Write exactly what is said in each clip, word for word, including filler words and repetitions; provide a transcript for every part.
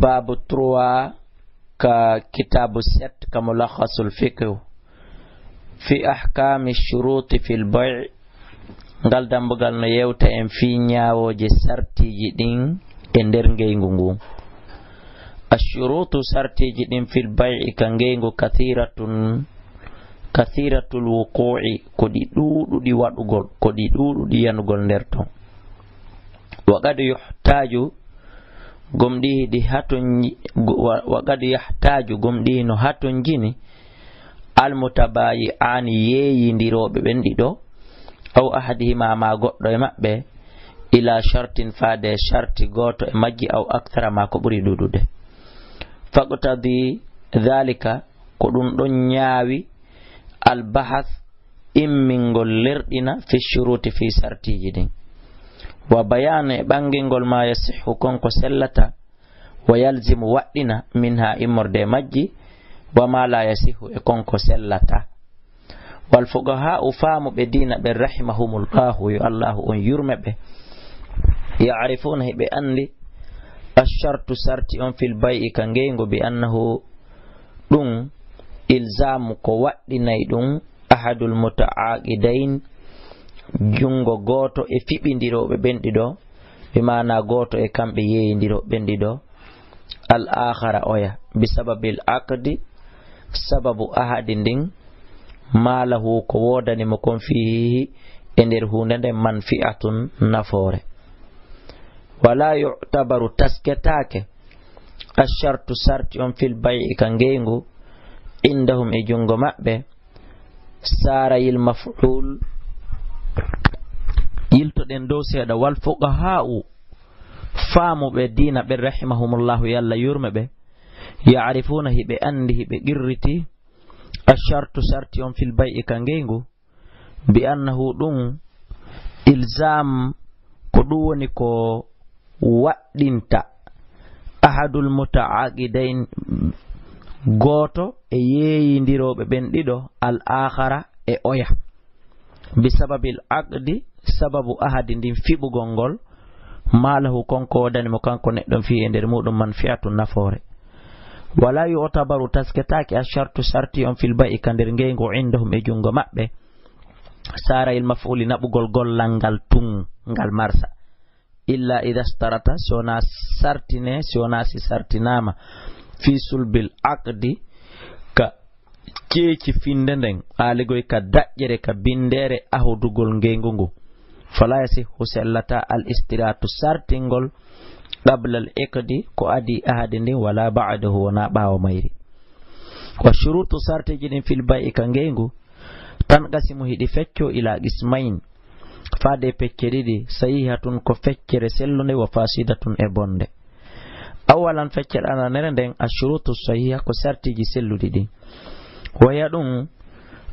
Baabu trois ka kitaabu sept ka Mulakhasul Fiqh fi ahkaami shuruuti fil bay'. Ngal dambugal no yewta en fii ñaawooje sartiiji ɗin e nder ngeyngu ngun. Ashuruutu, sartiiji ɗin, fil bay'i, ka ngeyngu, kathiratun, kathiratul wuqu'i, ko ɗi ɗuuɗuɗi waɗugol, ko ɗi ɗuuɗuɗi yanugol nder ton. Wa qad yuhtaaju, gomɗii hiɗi hatonji-, wa, wa qad yahtaaju, gomɗii no hatonjini, al mutabayi'aani, yeeyindirooɓe ɓen ɗiɗo, aw ahadihima, maa goɗɗo e maɓɓe, ila shartin, faade e sharti gooto e majji, aw akthara, maa ko ɓuri ɗuuɗude. Faqtadi dhalika, ko ɗum ɗon ñaawi, al bahas, immingol lerɗina, fi shuruti, fi sartiiji ɗin. Wa bayaanu, e ɓangingol, ma yasihhu, kon ko sellata, wa yalzimu, waɗɗina, minha, immorde e majji, wa ma la yasihhu, e kon ko sellata. Wal fuqaha'u, faamuɓe diina ɓen, rahimahumullahu, yo Allahu on yurme ɓe, ya'rifuna, hiɓe anndi, ashartu, sarti on, fil bay'i, ka ngeyngu, bi annahu, ɗum, ilzamu, ko waɗɗinay ɗum, ahadul muta'aqidayn, junngo gooto e fiɓindirooɓe ɓen ɗiɗo, bi maana gooto e kamɓe yeeyindirooɓe ɓen ɗiɗo, al akhara, oya, bi sababil aqdi, sababu ahadi ndin, ma lahu, ko woodani mo kon, fiihi, e nder huunde nden, manfi'atun, nafoore. Wala yu'tabaru, tasketaake, ashartu, sarti on, fil bay'i, ka ngeyngu, indahum, e junngo maɓɓe, sarayil maf'ul. Yiltoɗen dow seeɗa. Wal fuqaha'u, faamuɓe diina ɓen, rahimahumullahu, yo Allah yurme ɓe, ya'rifuna, hiɓe anndi, hiɓe qirriti, ashartu, sarti on, fil bay'i, ka ngeyngu, bi annahu, ɗum, ilzam, ko ɗum woni ko waɗɗinta, ahadul muta'aqidayn, gooto e yeeyindirooɓe ɓen ɗiɗo, al akhara, e oya, bi sababil aqdi, sababu ahadi ndin, fiɓugol ngol, ma lahu, kon ko woodani mo kanko neɗɗo on, fii, e nder muɗum, manfi'atun, nafoore. Wala yu'tabaru, tasketaake, ashartu, sarti on, fil bay'i, ka nder ngeyngu, indahum, e junngo maɓɓe, sarayil maf'uli, naɓugol gollal ngal tun, ngal marsa, illa idha ishtarata, si wonaa sartine, si wonaa si sartinaama, fi sulbil aqdi, ka ceeci finnde nden, aaligoy ka daƴƴere, ka binndeere, ahudugol ngeyngu ngu. Fala yasihhu, sellata, al istiratu, sartingol, qabla al iqdi, ko adii ahadi ndin, wala ba'dahu, wonaa ɓaawo mayri. Wa shurutu, sartiji ɗin, fil bay'i, ka ngeyngu, tanqasimu, hiɗi fecco, ila qismayn, faade e pecce ɗiɗi, sahihatun, ko feccere sellunde, wa fasidatun, e bonde. Awalan, feccere aranere nden, ashurutu sahiha, ko sartiji selluɗi ɗin. Waya ɗum,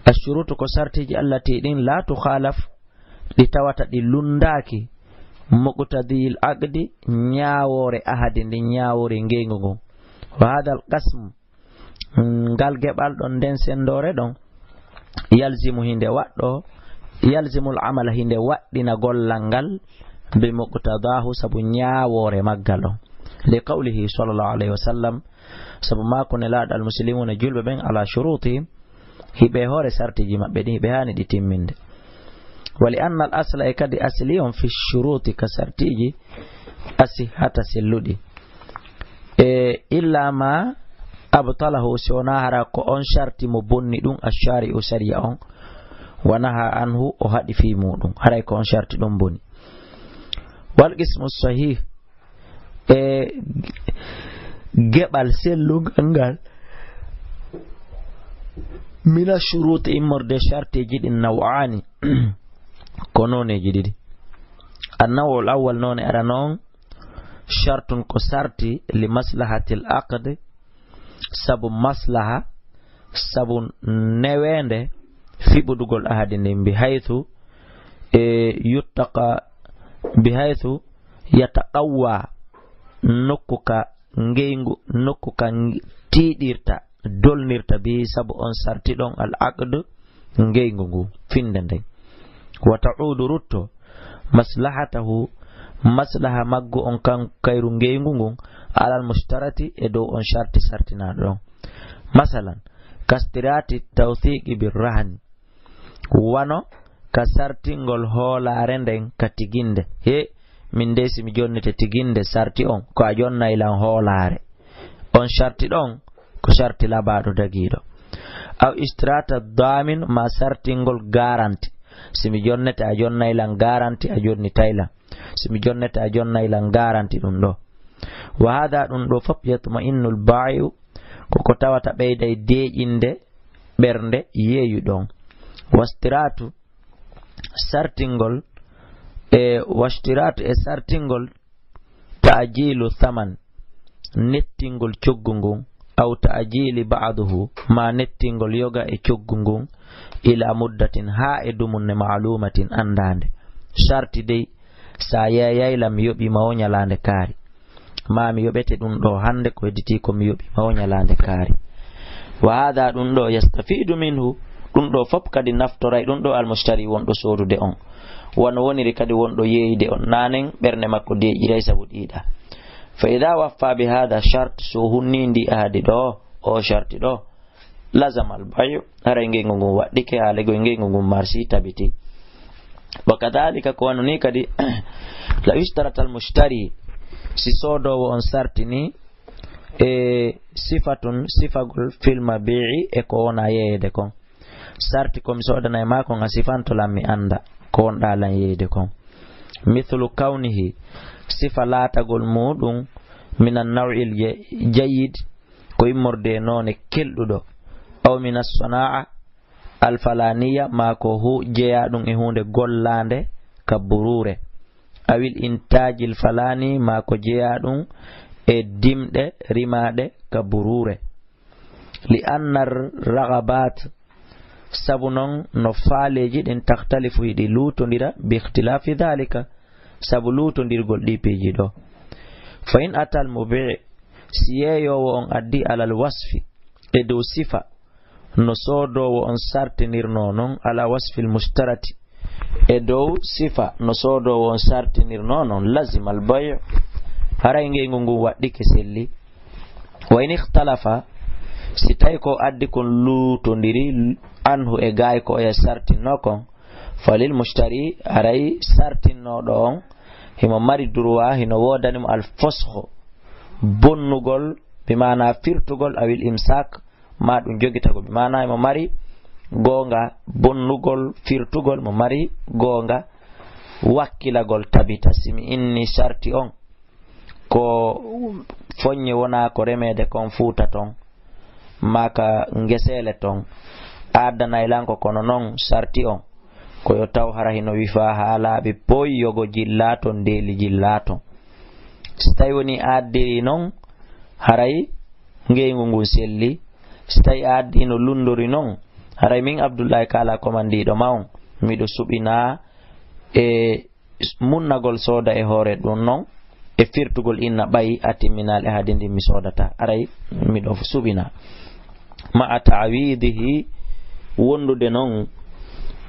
ashurutu, ko sartiji allati ɗin, la tukhalaf, ɗi tawata ɗi lunndaaki, muqtadiyil aqdi, ñaawoore ahadi ndin, ñaawoore ngeyngu ngun. Wa hadha al qasm, ngal geɓal ɗon, nden senndoore ɗon, yalzimu, hinde waɗɗo, yalzimul amala, hinde waɗɗina gollal ngal, bi muqtadahu, sabu ñaawoore maggal ɗon. Li qawlihi sallallahu alayhi wa sallam, sabu maaku Nelaaɗo, al muslimuna, julɓe ɓen, ala shurutihim, hiɓe e hoore sartiji maɓɓe ɗin, hiɓe haani ɗi timminde. Wa li anna al asla, e kadi asli on, fi shuruti, ka sartiji, asihhata, selluɗi. E illa ma abtalahu, si wonaa hara ko on sharti mo bonni ɗum, ashari'u, sariya on, wa naha anhu, o haɗi fii muɗum, haray ko on sharti ɗum boni. Wal qismu sahih, e geɓal sellungal ngal, mina shuruti, immorde shartiji ɗin, naw'ani, ko nooneji ɗiɗi. Annaw'ul awwal, noone arano on, shartun, ko sarti, li maslahatil aqd, sabu maslaha, sabu neweende fiɓudugol ahadi ndin, bi haythu, e yuttaqa, bi haythu yataqawwa, nokku ka ngeyngu, nokku ka ng-, tiiɗirta, dolnirta, bi, sabu on sarti ɗon, al aqd, ngeyngu ngu, finnde nden. Wa ta'udu, rutto, maslahatahu, maslaha maggu on kan kayru ngeyngu ngun, alal mushtarati, e dow on sharti sartinaaɗo ɗon. Masalan, kastirati tawthiqi bir rahani, wano ka sartingol hoolaare nden ka tiginde. He, min dey si mi jonnete tiginde, sarti on ko a jonnay lan hoolaare. On sharti ɗon ko sharti labaaɗo dagiiɗo. Aw ishtirata damin, ma sartingol garanti. Si mi jonnete, a jonnay lan garanti, a jonnitay lan. Si mi jonnete, a jonnay lan garanti ɗum ɗo. Wa hada, ɗum ɗo fof, yatma'innul baa'i'u, ko ko tawata ɓeyday deeƴinde ɓernde yeeyuɗo on. Wastiratu, sartingol, e wastiratu, e sartingol, ta'jilu thaman, nettingol coggu ngun, aw ta'jili ba'duhu, ma nettingol yoga e coggu ngun, ila muddatin, haa e dumunne, ma'lumatin, andaande. Sarti dey, sa yeeyay lan, mi yoɓi ma o ñalaande kaari. Ma mi yoɓete ɗum ɗo hannde, ko hedditi ko mi yoɓi ma o ñalaande kaari. Wa hada, ɗum ɗo, yastafidu minhu, ɗum ɗo fof kadi naftoray ɗum ɗo almushtari wonɗo soodude on. Wano woniri kadi wonɗo yeeyde on, nanen ɓernde makko deeƴiray sabu ɗiiɗa. Fa ida waffa bi hada shart, so hunni ndi ahadi ɗo, o sharti ɗo, lazama al bayu, haray ngeyngu ngun waɗɗike, haale goy ngeyngu ngun marsi tabiti. Wa kadhalika, ko wano ni kadi, la yushtarata al mushtari, si soodoowo on sartini, e sifatun, sifagol, fil mabi'i, e ko wona yeeyede kon. Sarti ko mi soodana e maa kon, a sifanto lan, mi annda ko wonɗaa lan yeeyde kon. Mithlu kawnihi, sifa laatagol muuɗum, minan naw'il ja-, jayyid, ko immorde e noone kelɗuɗo, aw min as-sanaa'a al-falaaniya, maa ko hu-, jeyaaɗum e huunde gollaande ka buruure, awil intaajil falaani, maa ko jeyaaɗum e dimɗe rimaaɗe ka buruure. Li anna ragabaat, sabu non no faaleeji ɗin takhtalifu, hiɗi luutondira, bi ikhtilaafi dhalika, sabu luutondirgol ɗi piiji ɗo. Fa in atal mubi', si yeeyoowo on addi alal wasfi, e dow sifa no soodoowo on sartinirnoo non, ala wasfil mushtarati, e dow sifa no soodoowo on sartinirnoo non, lazimal bay', haray ngeyngu ngun waɗɗike, selli. Wa in ikhtalafa, si tawi ko addi kon luutondiri, anhu, e gaay ko oya sartinno kon, falil mushtari, haray sartinnooɗo on himo mari droit, hino woodani mo al fosho, bonnugol, bi maana firtugol, awil imsak, ma ɗum jogitagol, bi maana himo mari goonga bonnugol, firtugol, mo mari goonga wakkilagol tabita. Si mi inni sarti on, ko foññe wonaa ko remeede kon Fuuta ton, maa ka ngeseele ton, a addanay lan ko, kono non sarti on ko yo taw hara hino wifaa haa laaɓi poy, yogo jillaa ton, ndeeli jillaa ton. Si tawi woni a addiri non, haray ngeyngu ngun selli. Si tawi a addi no lunndori non, haray min Abdullahi Kaala, komandiiɗo ma on, miɗo suɓinaa e munnagol sooda e hoore ɗum non, e firtugol inna ɓay a timminaali ahadi ndin mi soodata, aray miɗo suɓina. Ma'a ta'widihi, wondude non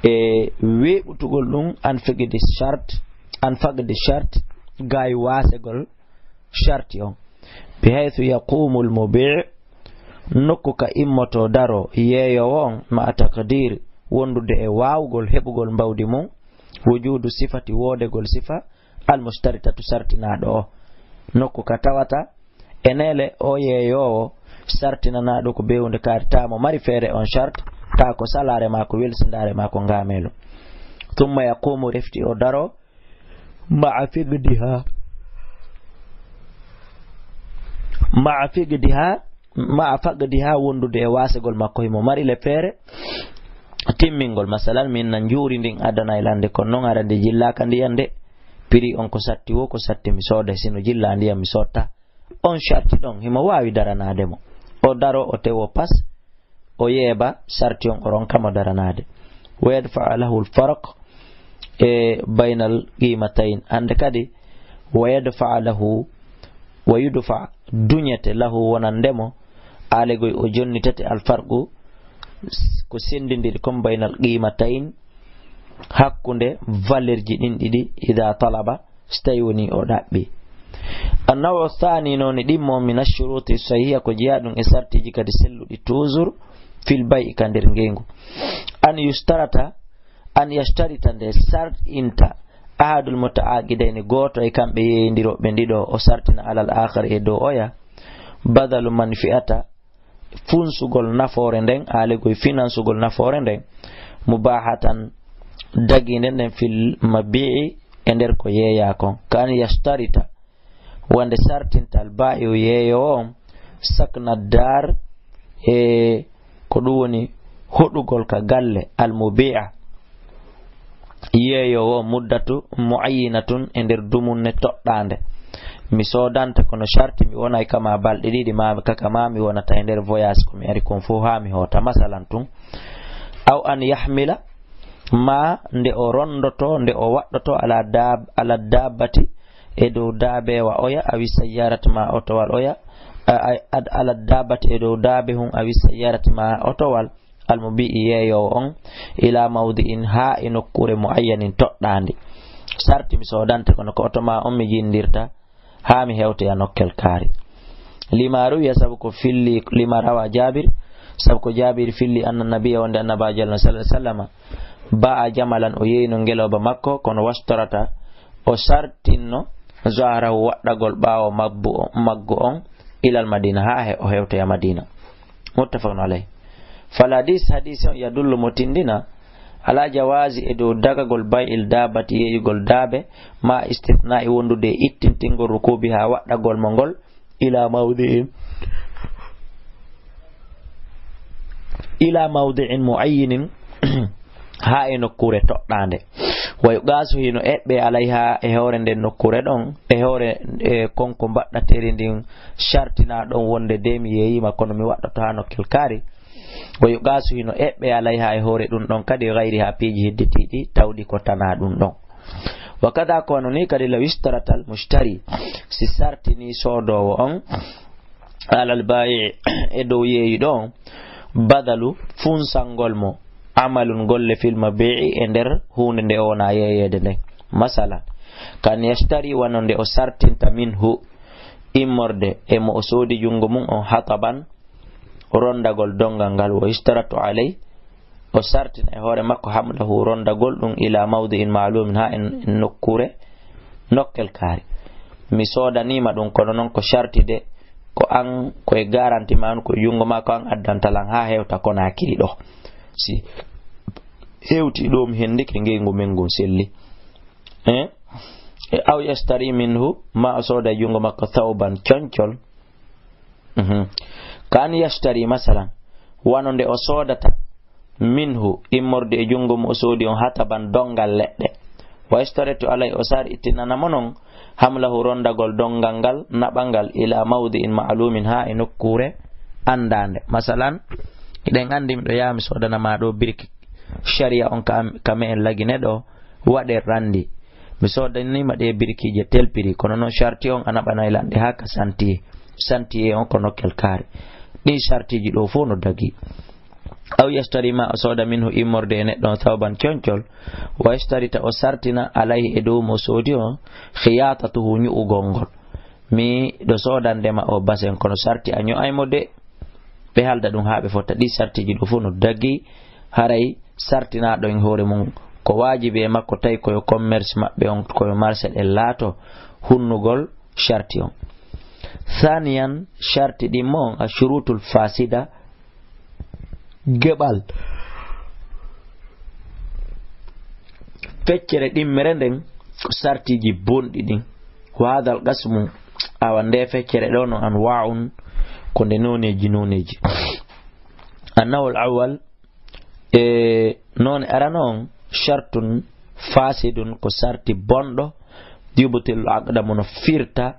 e weeɓutugol ɗum, an faqdi shart, an faqdi shart, gaay waasegol sharti on. Bi haythu yaqumu al-mubi', nokku ka immoto daro yeeyoowo on, ma'a taqdir, wondude e waawgol heɓugol mbawdi mum, wujudu sifati, woodegol sifa, al-mushtaritatu, sartinaaɗo o. Nokku ka tawata e neele o yeeyoowo sartinanaaɗo ko bewunde kaari, taa mo mari feere on shart, taa ko salaare maa ko welsindaare maa ko ngaameelo. Thumma yaqumu, refti o daro, ma'a fiqdiha. Ma'a fiqdiha, ma'a faqdiha, wondude e waasegol makko, himo mari le feere timmingol. Masalan, min na njuuri ndin addanay lande, kono non ara nde jillaaka ndiyan de, prix on ko satti wo, ko satti mi sooda, sino jilla ndiyan mi sotta. On sharti ɗon, himo waawi daranaade mo. O daro, o tewo pas, o yeeba, sarti on o ronka mo daranaade. Wa yadfa'a lahu al-farq, e, baynal qimatayn. Hande kadi, wa yadfa'a lahu, wa yudfa, duñete, lahu, wonande mo, aalegoy o jonnitete, al-farqu, ko senndindiri kon, baynal qimatayn, hakkunde valeur ji ɗin ɗiɗi, ida talaba, si tawi woni o ɗaɓɓi. Annawu thani, noon e ɗimmo, min ashuruti sahiha, ko jeyaa ɗum e sartiji kadi selluɗi toujours, fil bay'i, ka nder ngeygu. An yustarata, an yashtarita, nde sarɗinta, ahadul muta'aqidayni, gooto e kamɓe yeeyindirooɓe ɗiɗo, o sartina alal akhar e dow oya, badalu manfi'ata, funsugol nafoore nden, aalegoy finansugol nafoore nden, mubahatan, dagiinde nden, fil mabi'i, e nder ko yeeyaa kon. Ka an yashtarita, wonde sartintal baa'i'u yeeyoowo on, sakna daar, e ko ɗum woni hoɗugol ka galle, al mubi'a, yeeyoowo muddatu muayyinatun, e nder dumunne toɗɗaande. Mi soodanta kono sarti mi wonay kama balɗe ɗiɗi, ma kaka ma mi wonata e nder voyage ko mi ari kon fof haa mi hoota, masalan tun. Aw an yahmila, ma nde o rondoto, nde o waɗɗoto ala dab-, ala dabbati, e dow daabewa oya, awi sayyarati ma otowal oya, a, a, ad-, ala dabbati, e dow daabe hun, awi sayyarati ma otowal, almubi'i yeeyoowo on, ila mawdi'in, haa e nokkuure muayyanin toɗɗaandi. Sarti mi soodante kono ko oto ma on mi jindirta, haa mi hewtoya nokkel kaari. Lima ruwiya, sabu ko filli, lima rawa Jabir, sabu ko Jabir filli, anna nabiya, wonde annabaajo Allah sallallahu alaihi wasallam, ba'a jamalan, o yeeyno ngelooba makko, kono washtarata, o sartinno, zahrahu, waɗɗagol ɓaawo mabbu o-, maggu on, ilal Madina, haa he-, o hewtoya Madina. Muttafaqun alayh. Fal hadis, hadis on yadullu, mo tindina, ala jawazi, e dow dagagol bay'il dabbati, yeeyugol daabe, ma istithna'i, wondude e ittintingol rukubi, haa waɗɗagol mo ngol, ila mawdi'in, ila mawdi'in muayyinin, haa e nokkuure toɗɗaande. Wa yuqasu, hino eɓɓe, alayha, e hoore nden nokkuure ɗon, e hoore, e, kon ko mbaɗɗateri ndin sartina ɗon wonde de mi yeeyima kono mi waɗɗoto haa nokkel kaari. Wa yuqasu, hino eɓɓe, alayha, e hoore ɗum ɗon kadi, gayriha, piiji hidditiiɗi tawɗi ko tanaa ɗum ɗon. Wa kada, ko wano ni kadi, law ishtaratal mushtari, si sartini soodoowo on, alal baayi, e dow yeeyuɗo on, badalu, funsangol mo, amalun, golle, fil mabi'i, e nder huunde nde o wona yeeyeede nden. Masalan, kan yashtari, wano nde o sartinta, minhu, immorde e mo o soodi junngo mum on, hataban, rondagol donngal ngal, wa yushtaratu alay, o sartina e hoore makko, hamlahu, rondagol ɗum, ila mawdi'in ma'lumin, haa en, en nokkuure, nokkel kaari. Mi soodanima ɗum, kono noon ko sarti de, ko an, ko e garanti ma, ko e junngo ma, ko an addanta lan haa hewta Konaakiri ɗo. Si hewti ɗo, mi hendike ngeygu men ngun selli. Eh? E, aw yashtari minhu, ma o sooda e junngo makko, thawban, concol. Mhm. Ka an yashtari, masalan, wano nde o soodata, minhu, immorde e junngo mo o soodi on, hataban, donngal leɗɗe. Wa yashtaritu alay, o sartinana mo non, hamlahu, rondagol donngal ngal, naɓal ngal, ila mawdi'in ma'lumin, haa e nokkuure anndaande. Masalan, hiɗen anndi miɗo yaha mi soodana ma ɗo birki, shari'a on ka, ka me'en Lagine ɗo, waɗe randi. Mi soodanima ɗe birkiije tel prix, kono noon sarti on a naɓanay lan ɗe haa ka santiye. Santiye on ko nokkel kaari. Ɗin sartiji ɗo fof no dagi. Aw yashtari, ma o sooda, minhu, immorde e neɗɗo on, thawban, concol, wa yashtarita, o sartina, alayhi, e dow mo soodi on, khiyatatuhu, ñu'ugol ngol. Miɗo soodande ma o basen, kono sarti a ño'ay mo de. Ɓe haalda ɗum haa ɓe fotta. Ɗi sartiji ɗo fof no dagi, haray sartinaaɗo en hoore mum ko waajibi e makko, tawi ko yo commerce maɓɓe on, ko yo marché ɗen laato, hunnugol sarti on. Thaniyan, sarti ɗimmo on, ashurutul fasida, geɓal. Feccere ɗimmere nden ko sartiji bonɗi ɗin. Wa hadal qasmu, awa nde feccere ɗo no anwa'un, ko nde noneji noneji. Annawul awwal, e none arano on, shartun fasidun, ko sarti bonɗo, yubtilul aqda, mo no firta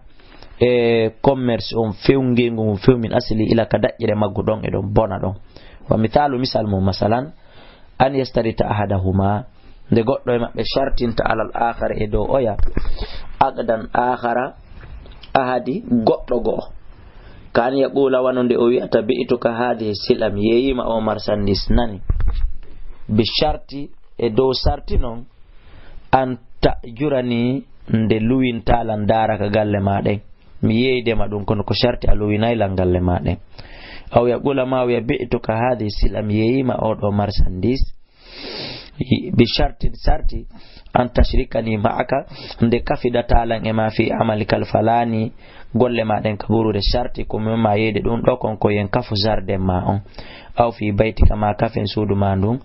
e commerce on few, ngengu ngun few, min asli, ila ka daƴƴere maggu ɗon e ɗon bona ɗon. Wa misalu, misal mum, masalan, an yastarita ahadahuma, nde goɗɗo e maɓɓe shartinta alal akhar e dow oya, aqdan akhara, ahadi goɗɗo go'o. Ka an yaqula, wano nde o wi'ata, bi'tuka hadhihi sil'a, mi yeeyima o marchandise nani. Bi sharti, e dow sarti non, an ta'jurani, nde luwintaa lan daara ka galle maa ɗen. Mi yeeyde ma ɗum, kono ko sharti a luwinay lan galle maa ɗen. Aw yaqula ma wiya bi'tuka hadhihi sil'a, mi yeeyii ma oo ɗoo marchandise. Bi shartin, sarti, an tashrikani ma'aka, nde kafidataa lan e maa fi amalika al falani, golle maa ɗen ka ɓurude. Sarti ko mi ma yeeyde ɗum ɗoo kon ko yo en kafu jardin maa on. Aw fi baytika, ma kafen suudu maa ndun,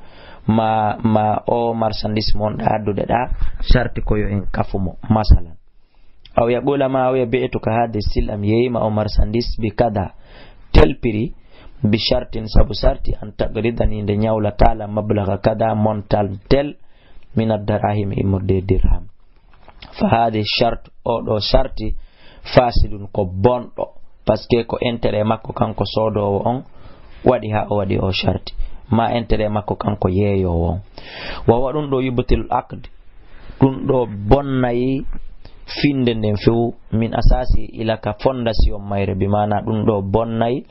ma, ma o marchandise mo wonɗaa addude ɗaa, sarti ko yo en kafu mo, masalan. Aw yaqula ma wiya bi'tuka hadhihi sil'a, mi yeeyii ma o marchandise bi kada, tel prix, bi shartin, sabu sarti, an taqridani, nde ñawlataa lan mablaga kada, montal tel, min ad-darahim, immorde e dirham. Fa hadhihi shart, oo ɗoo sarti, fasidun, ko bonɗo, parce que ko intérêt makko kanko soodoowo on waɗi haa o waɗi oo sarti, ma intérêt makko kanko yeeyoowo on. Wa huwa, ɗum ɗoo, yubtilul aqd, ɗum ɗoo bonnay finnde nden few, min asasi, ila ka fondation mayre, bi maana ɗum ɗoo bonnay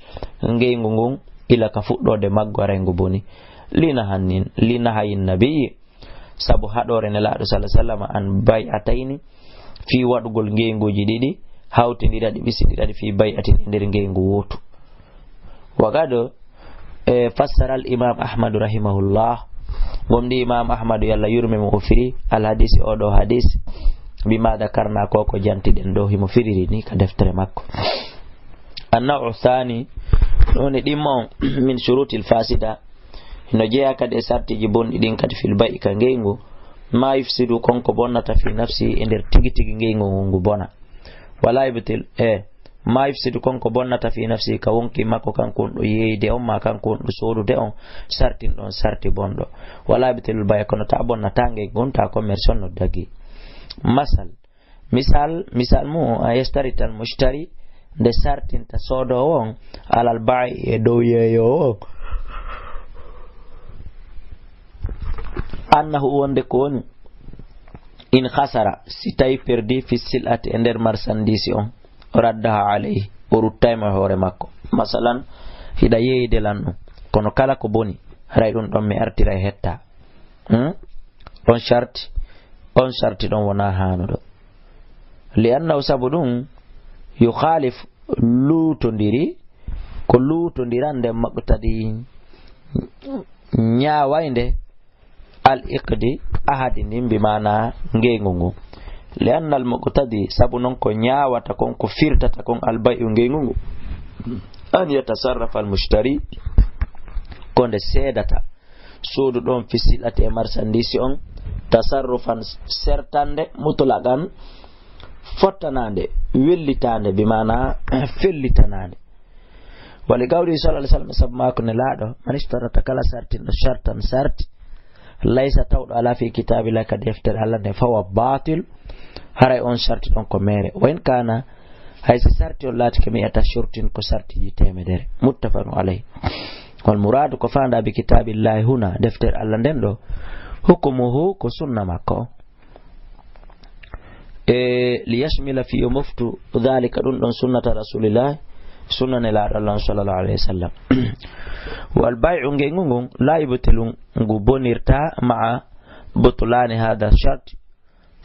ngeyngu ngun ila ka fuɗɗoode maggu, haray ngu boni. Li nahayin, li nahayin nabiyyi, sabu haɗoore Nelaaɗo sallallaahu alayhi wa sallam, an bay'atayni, fii waɗugol ngeynguuji ɗiɗi, hawtindira ɗi, ɓisindira ɗi, fii bay'atin, e nder ngeyngu wootu. Wa qad, e, fassara al imam Ahmadu rahimahullah, gomɗii imam Ahmadu, yo Allah yurme mo, o firi al hadisi, oo ɗoo hadis, bima dakarna, ko ko jantiɗen ɗoo, himo firiri ni ka deftere makko. An-naw'u thani, ɗum woni ɗimmo on, min shurutil fasida, hino jeyaa kadi e sartiiji bonɗi ɗin kadi, fil bay'i, ka ngeyngu, ma yufsidu, kon ko bonnata, fi nafsi, e nder tigi tigi ngeyngu ngun ngu bona. Wala yubtil, e, ma yufsidu, kon ko bonnata, fi nafsi, ka wonkii makko kanko wonɗo yeeyde on, ma kanko wonɗo soodude on, sartin ɗon sarti bonɗo. Wala yubtilul bay'a, kono taa bonnataa ngeyngu ngun, taa commerce on no dagii. Masal, Misal, misal mum, an yashtarital mushtari, nde sartinta soodoowo on, alal baa'i, e dow yeeyoowo on. Annahu, wonde ko woni, in khasara, si tawi perdi, fi sil'ati, e nder marchandise on, raddaha alayhi, o ruttay mo e hoore makko. Masalan, hiɗa yeeyde lan ɗum, kono kala ko boni, haray ɗum ɗon mi artira e hetta. Hmm? On sharti, on sharti ɗon wonaa haanuɗo. Li annahu, sabu ɗum, yukhalif, luutondiri, ko luutondirande muqtadi ñaawaynde al iqdi, ahadi ndin, bi maana ngeyngu ngu. Li anna al muqtadi, sabu non ko ñaawata kon, ko firtata kon, al bay'u, ngeyngu ngu, an yatasarrafa al mushtari, ko nde seedata sooduɗo on, fi sil'ati, e marchandise on, tasarrufan, sertande, mutlaqan, fottanaande, wellitaande, bi maana fellitanaande. Wa li qawlihi sallallahu alayhi wa sallam, sabu maako Nelaaɗo, man ishtarata, kala sartinɗo, shartan, sarti, laysa, tawɗo alaa fi kitaabillah, ka deftere Allah nden, fa huwa baatil, haray on sarti ɗon ko meere. Wa in kaana, hay si sarti on laatike mi'ata shurtin, ko sartiiji teemedere. Muttafaqun alayhi. Wal muraadu, ko faandaa bi kitaabillahi huna, deftere Allah nden ɗoo, hukmuhu, ko sunna makko. E li yashmila, fii yo moftu, dhalika, ɗum ɗon, sunnata rasulillahi, sunna Nelaaɗo Allah on sallallahu alayhi wa sallam. Wal bay'u, ngeyngu ngun, laa yubtilu, ngu bonirtaa, ma'a butlaani haadha shart,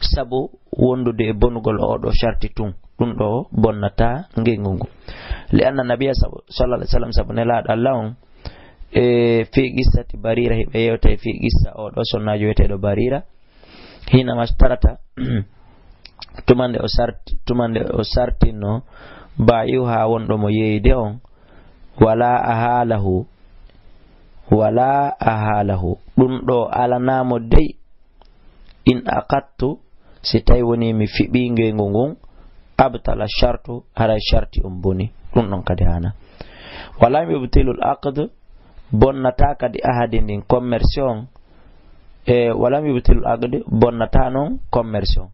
sabu wondude e bonugol oo ɗoo sharti tun, ɗum ɗoo bonnataa ngeyngu ngu. Li anna nabiyya, sabu, sallallahu alayhi wa sallam, sabu Nelaaɗo Allah on, e fii qissati Barira, hiɓe yewta e fii qissa oo ɗoo sonnaajo wiyeteeɗo Barira, hiina mashtarata, tuma nde o sarti, tuma nde o sartinno, baa'i'uhaa, wonɗo mo yeeyde on, wala ahalahu, wala ahalahu, ɗum ɗoo alanaa mo dey, in aqadtu, si tawi wonii mi fiɓii ngeyngu ngun, abtala shartu, haray sharti on boni, ɗum ɗon kadi haanaa. Walam yubtilul aqd, bonnataa kadi ahadi ndin, commerce on, e walam yubtilul aqd, bonnataa non commerce on.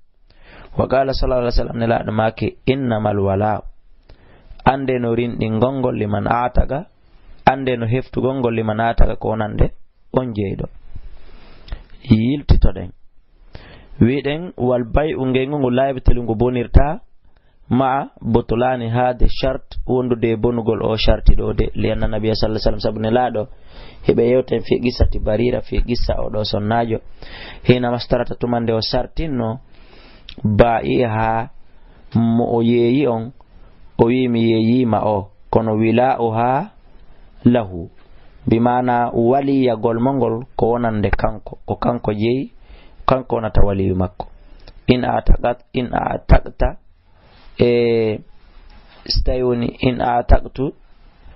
Wa qaala sallallahu alayhi wa sallam, Nelaaɗo maaki, innamal walaa, annde no rinɗingol ngol, liman aataqa, annde no heftugol ngol, liman aataqa, ko wonande on jeyɗo. Yiltitoɗen. Wiɗen, wal bay'u, ngeyngu ngu, laa yubtilu, ngu bonirtaa, ma'a butlaani haadha shart, wondude e bonugol oo sharti ɗoo de, li anna nabiyya sallallahu alayhi wa sallam, sabu Nelaaɗo, hiɓe yewta en fii qissati Barira, fii qissa oo ɗoo sonnaajo, hiina mashtarata, tuma nde o sartinno, baa'i'aha, mo o yeeyi on, o wi'i mi yeeyi ma o, kono wila'uha lahu. Bi maana waliyagol mo ngol ko wonande kanko, ko kanko jeyi, kanko wonata waliyu makko. In a'taqat-, in a'taqta, e, si tawi woni, in a'taqtu,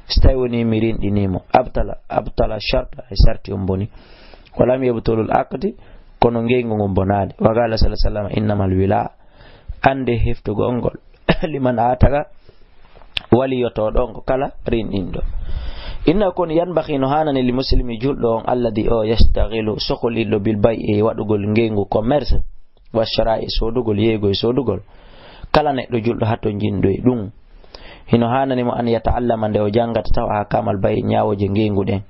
si tawi woni mi rinɗini mo. Abtala, abtala sharta, e sarti on boni. Walam yabtulul aqdi, kono ngeygu ngun bonaali. Wa qala sallallahu alaihi wasallam, innamal wila, ande heftugol ngol. Liman ataqa, waliyotooɗo on ko kala rinɗinɗo. Inna kon yanbaghi no haanani li muslimi julɗo on alladhi o yashtaghilu sohliɗo bil bay'i e waɗugol ngeygu commerce. Wa shara'i soodugol, yeeygo e soodugol. Kala neɗɗo julɗo hato jinɗo e ɗum. Hino haanani mo an yata'allama nde o janngata taw ahkamal bay'i ñaawooje ngeygu ɗen.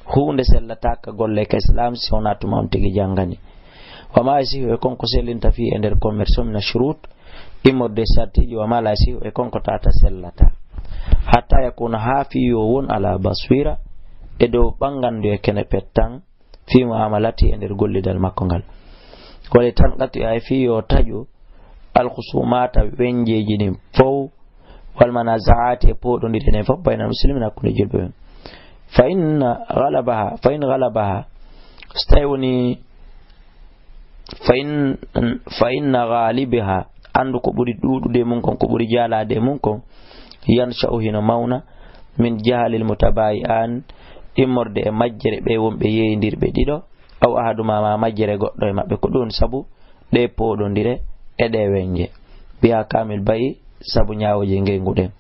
Huunde sellataaka golle ka Islam si wonaa tuma on tigi janngani. Wa ma yasihu e kon ko sellinta fii e nder commerce o mina shurut, immorde e sartiji, wa ma la yasihu e kon ko tata sellata. Hatta yakuna haa fii yo won ala baswira e dow ɓangandu e kene pettan, fii mu'amalati e nder gollidal makko ngal. Wali tanqati ay fii yo taƴu alkhusumata wenjeji ɗin fow, wal manaza'ati e poɗondire ɗen fof baynal muslimin hakkunde julɓe ɓen. Fa inna ghalabaha, fa in ghalabaha, so tawi woni, fa in, fa inna ghalibaha, anndu ko ɓuri ɗuuɗude e mum kon, ko ɓuri jaalaade e mum kon, yansha'u hino mawna, min jahalil mutabayi'an, immorde e majjere ɓe wonɓe yeeyindirɓe ɗiɗo, aw ahaduma ma majjere goɗɗo e maɓɓe, ko ɗum sabu ɗe poɗondire e ɗe wenje. Biha kamil bayi sabu ñaawooje ngeygu ɗen.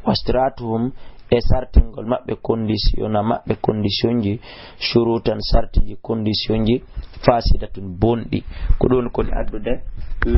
Wastiratuhum e sartingol maɓɓe condition, na maɓɓe condition ji, shurutan sartiji condition ji, fasidatun bonɗi. Ko ɗum koni addude